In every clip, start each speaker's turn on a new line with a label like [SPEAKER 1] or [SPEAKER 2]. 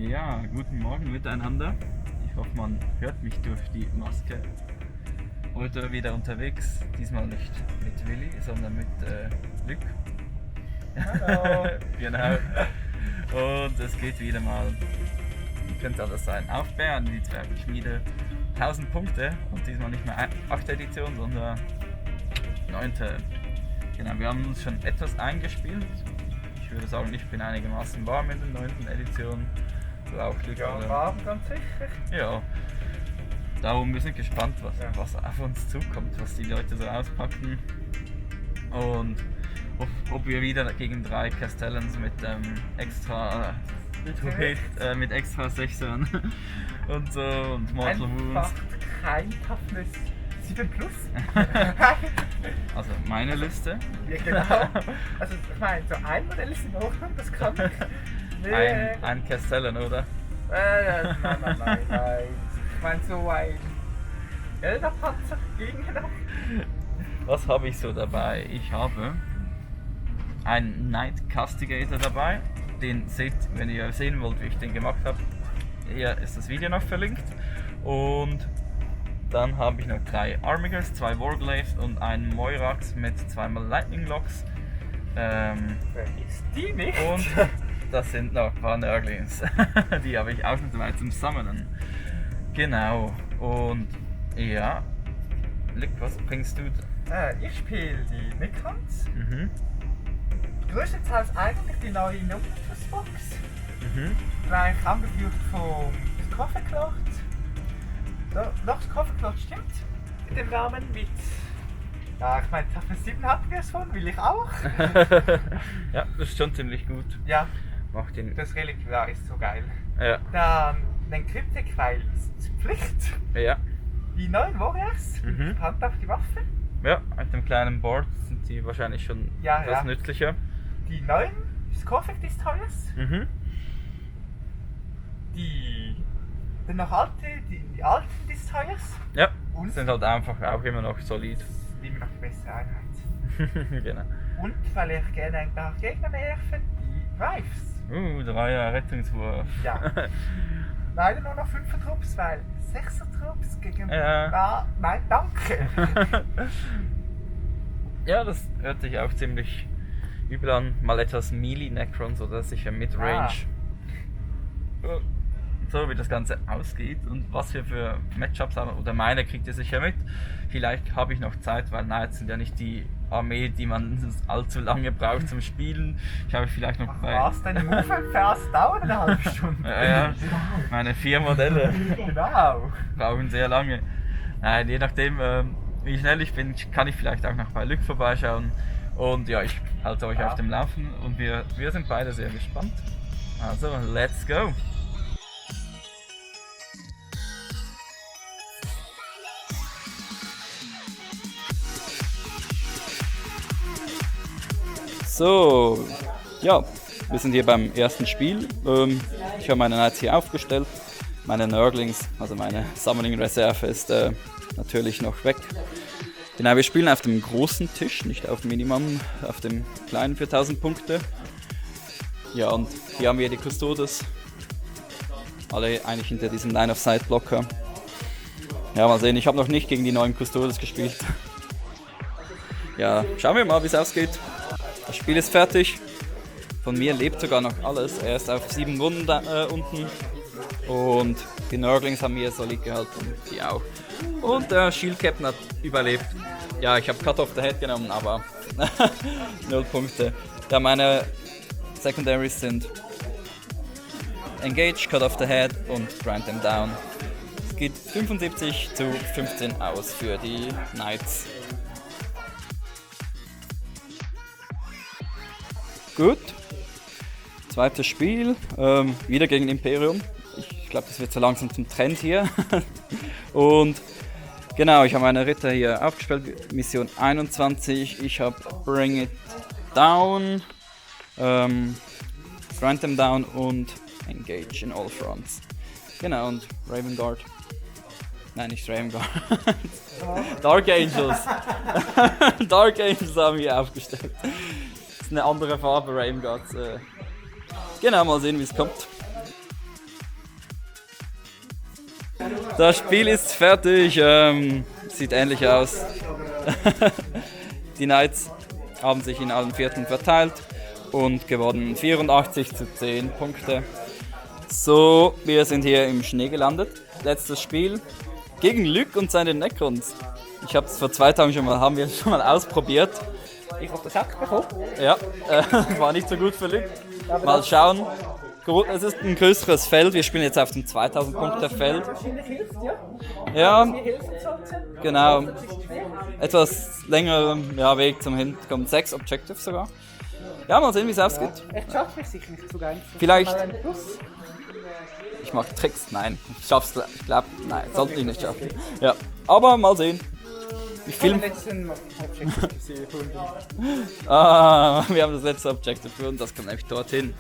[SPEAKER 1] Ja, guten Morgen miteinander. Ich hoffe, man hört mich durch die Maske. Heute wieder unterwegs, diesmal nicht mit Willi, sondern mit Luc.
[SPEAKER 2] Hallo.
[SPEAKER 1] Genau. Und es geht wieder mal, könnte alles sein, auf Bär an die Zwergenschmiede. 1000 Punkte und diesmal nicht mehr 8. Edition, sondern 9. Genau, wir haben uns schon etwas eingespielt. Ich würde sagen, ich bin einigermaßen warm in der 9. Edition. Du auch, Luc,
[SPEAKER 2] Ja,
[SPEAKER 1] oder?
[SPEAKER 2] warm, ganz sicher.
[SPEAKER 1] Ja. Darum, wir sind gespannt, was auf uns zukommt, was die Leute so auspacken. Und ob wir wieder gegen 3 Castellans mit mit extra 6ern und so und Mortal Wounds.
[SPEAKER 2] Einfach kein Toughness 7 plus.
[SPEAKER 1] Also meine Liste.
[SPEAKER 2] Ja, genau. Also ich meine, so ein Modell ist in Ordnung, das kann ich. Nee.
[SPEAKER 1] Ein Castellan, oder?
[SPEAKER 2] Nein. Ich meine so ein Elderpanzer gegen noch.
[SPEAKER 1] Was habe ich so dabei? Ich habe einen Knight Castigator dabei. Den seht, wenn ihr sehen wollt, wie ich den gemacht habe. Hier ist das Video noch verlinkt. Und dann habe ich noch 3 Armigers, 2 Warglaves und einen Moirax mit 2x Lightning Locks.
[SPEAKER 2] Ist die nicht?
[SPEAKER 1] Und das sind noch ein paar Nurglings. Die habe ich auch noch dabei zum Summonen. Genau. Und ja. Luc, was bringst du?
[SPEAKER 2] Ich spiele die Necrons.
[SPEAKER 1] Mhm.
[SPEAKER 2] Größtenteils eigentlich die neue Noctus-Box.
[SPEAKER 1] Mhm.
[SPEAKER 2] Gleich angeführt vom Coffeeclot. Doch, das Coffeeclot stimmt. In dem Namen mit. Ja, ich meine, Toughness 7 hatten wir es von, will ich auch.
[SPEAKER 1] Ja, das ist schon ziemlich gut.
[SPEAKER 2] Ja,
[SPEAKER 1] Macht den.
[SPEAKER 2] das Reliquar ist so geil.
[SPEAKER 1] Ja.
[SPEAKER 2] Dann den Cryptic-Pfeil ist Pflicht.
[SPEAKER 1] Ja.
[SPEAKER 2] Die neuen Warriors,
[SPEAKER 1] Mhm.
[SPEAKER 2] Hand auf die Waffe.
[SPEAKER 1] Ja, mit dem kleinen Board sind die wahrscheinlich schon
[SPEAKER 2] Ja,
[SPEAKER 1] etwas
[SPEAKER 2] ja.
[SPEAKER 1] nützlicher.
[SPEAKER 2] Die neuen Scorfic Destroyers.
[SPEAKER 1] Mhm.
[SPEAKER 2] Die noch alte, die alten Destroyers.
[SPEAKER 1] Ja,
[SPEAKER 2] Und
[SPEAKER 1] sind halt einfach auch immer noch solid.
[SPEAKER 2] immer noch die beste Einheit.
[SPEAKER 1] Genau.
[SPEAKER 2] Und weil ich gerne ein paar Gegner nerven, die Rives.
[SPEAKER 1] 3er Rettungswurf.
[SPEAKER 2] Ja. Leider nur noch 5er Trupps, weil 6er Trupps gegen.
[SPEAKER 1] Ja.
[SPEAKER 2] Nein, danke.
[SPEAKER 1] Ja, das hört sich auch ziemlich übel an. Mal etwas Melee Necrons oder sicher Midrange. So wie das Ganze ausgeht und was wir für Matchups haben, oder meine kriegt ihr sicher mit. Vielleicht habe ich noch Zeit, weil Knights sind ja nicht die Armee, die man allzu lange braucht zum Spielen. Ich habe vielleicht noch
[SPEAKER 2] Was? Deine Move-Fast dauert eine halbe Stunde.
[SPEAKER 1] Ja, meine 4 Modelle
[SPEAKER 2] Genau.
[SPEAKER 1] brauchen sehr lange. Nein, je nachdem, wie schnell ich bin, kann ich vielleicht auch noch bei Luc vorbeischauen. Und ja, ich halte euch auf dem Laufen und wir sind beide sehr gespannt. Also, let's go! So, ja, wir sind hier beim ersten Spiel. Ich habe meine Knights hier aufgestellt. Meine Nurglings, also meine Summoning-Reserve ist natürlich noch weg. Genau, wir spielen auf dem großen Tisch, nicht auf Minimum, auf dem kleinen für 1000 Punkte. Ja, und hier haben wir die Custodes. Alle eigentlich hinter diesem Line-of-Sight-Blocker. Ja, mal sehen, ich habe noch nicht gegen die neuen Custodes gespielt. Ja, schauen wir mal, wie es ausgeht. Das Spiel ist fertig. Von mir lebt sogar noch alles. Er ist auf 7 Wunden unten. Und die Nurglings haben mir solid gehalten. Die auch. Und der Shield Captain hat überlebt. Ja, ich habe Cut off the Head genommen, aber 0 Punkte. Ja, meine Secondaries sind Engage, Cut off the Head und Grind them down. Es geht 75 zu 15 aus für die Knights. Gut. Zweites Spiel. Wieder gegen Imperium. Ich glaube, das wird so langsam zum Trend hier. Und genau, ich habe meine Ritter hier aufgespielt. Mission 21. Ich habe Bring It Down, Grind Them Down und Engage in All Fronts. Genau, und Raven Guard. Nein, nicht Raven Guard. Dark Angels. Dark Angels haben wir aufgestellt. Das ist eine andere Farbe, Raven Guards. Genau, mal sehen, wie es kommt. Das Spiel ist fertig. Sieht ähnlich aus. Die Knights haben sich in allen Vierteln verteilt und gewonnen 84-10 Punkte. So, wir sind hier im Schnee gelandet. Letztes Spiel gegen Luc und seine Necrons. Ich habe es vor 2 Tagen haben wir schon mal ausprobiert.
[SPEAKER 2] Ich habe den Sack bekommen.
[SPEAKER 1] Ja, war nicht so gut für Luc. Mal schauen. Es ist ein größeres Feld. Wir spielen jetzt auf dem 2000 Punkte Feld.
[SPEAKER 2] Wahrscheinlich hilft, ja.
[SPEAKER 1] Ja,
[SPEAKER 2] Mir hilft sonst.
[SPEAKER 1] genau. Etwas längerer Weg zum Hinkommen. 6 Objectives sogar. Ja, mal sehen, wie es ausgeht.
[SPEAKER 2] Ich schaffe es sicher nicht zu ganz.
[SPEAKER 1] Vielleicht.
[SPEAKER 2] Mal ein Plus.
[SPEAKER 1] Ich mache Tricks. Nein, ich schaff's. Ich glaube, nein, sollte ich nicht schaffen. Ja, aber mal sehen. Ich film. Wir haben das letzte Objective für uns. Das kommt nämlich dorthin.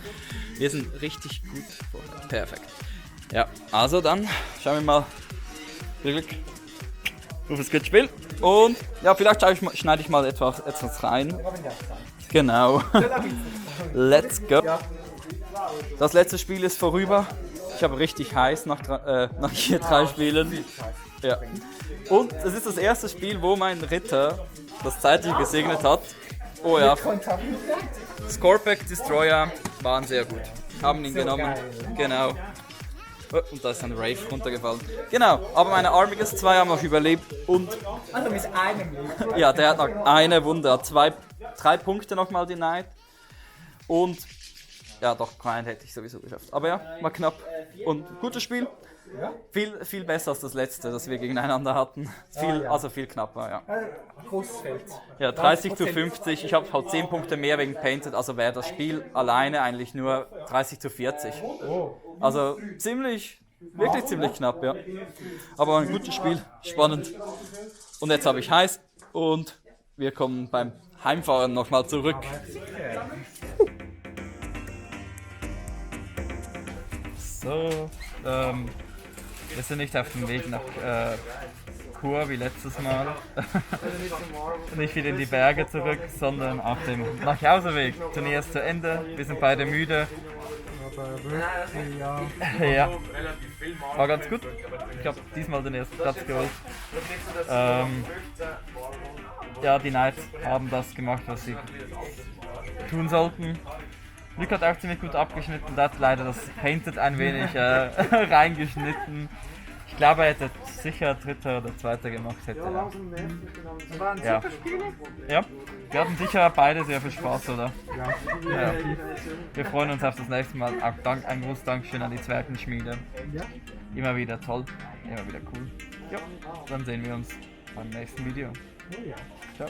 [SPEAKER 1] Wir sind richtig gut vorbereitet. Perfekt. Ja, also dann schauen wir mal. Viel Glück. Rufes gut Spiel. Und ja, vielleicht schneide ich mal etwas rein. Genau. Let's go. Das letzte Spiel ist vorüber. Ich habe richtig heiß nach hier 3 Spielen. Ja. Und es ist das erste Spiel, wo mein Ritter das zeitlich gesegnet hat. Oh ja. Scorpack Destroyer waren sehr gut. Haben ihn genommen. Genau. Oh, und da ist ein Wraith runtergefallen. Genau, aber meine Armiges 2 haben noch überlebt und.
[SPEAKER 2] Also mit einem Leben.
[SPEAKER 1] Ja, der hat noch eine Wunde, hat 3 Punkte nochmal denied. Und ja, doch, keinen hätte ich sowieso geschafft. Aber ja, war knapp. Und gutes Spiel. Viel besser als das letzte, das wir gegeneinander hatten. Viel knapper, ja.
[SPEAKER 2] Großes Feld.
[SPEAKER 1] Ja, 30-50. Ich habe halt 10 Punkte mehr wegen Painted, also wäre das Spiel alleine eigentlich nur 30-40. Also wirklich ziemlich knapp, ja. Aber ein gutes Spiel, spannend. Und jetzt habe ich heiß und wir kommen beim Heimfahren nochmal zurück. So, wir sind nicht auf dem Weg nach Chur wie letztes Mal. Nicht wieder in die Berge zurück, sondern auf dem Nachhauseweg. Turnier ist zu Ende, wir sind beide müde. Ja, war ganz gut. Ich habe diesmal den ersten Platz geholt. Ja, die Knights haben das gemacht, was sie tun sollten. Luc hat auch ziemlich gut abgeschnitten, da hat leider das Painted ein wenig reingeschnitten. Ich glaube, er hätte sicher Dritter oder Zweiter gemacht. Ja. Ja, wir hatten sicher beide sehr viel Spaß, oder? Ja. Wir freuen uns auf das nächste Mal. Auch ein großes Dankeschön an die Zwergenschmiede. Immer wieder toll, immer wieder cool. Ja, dann sehen wir uns beim nächsten Video. Ciao.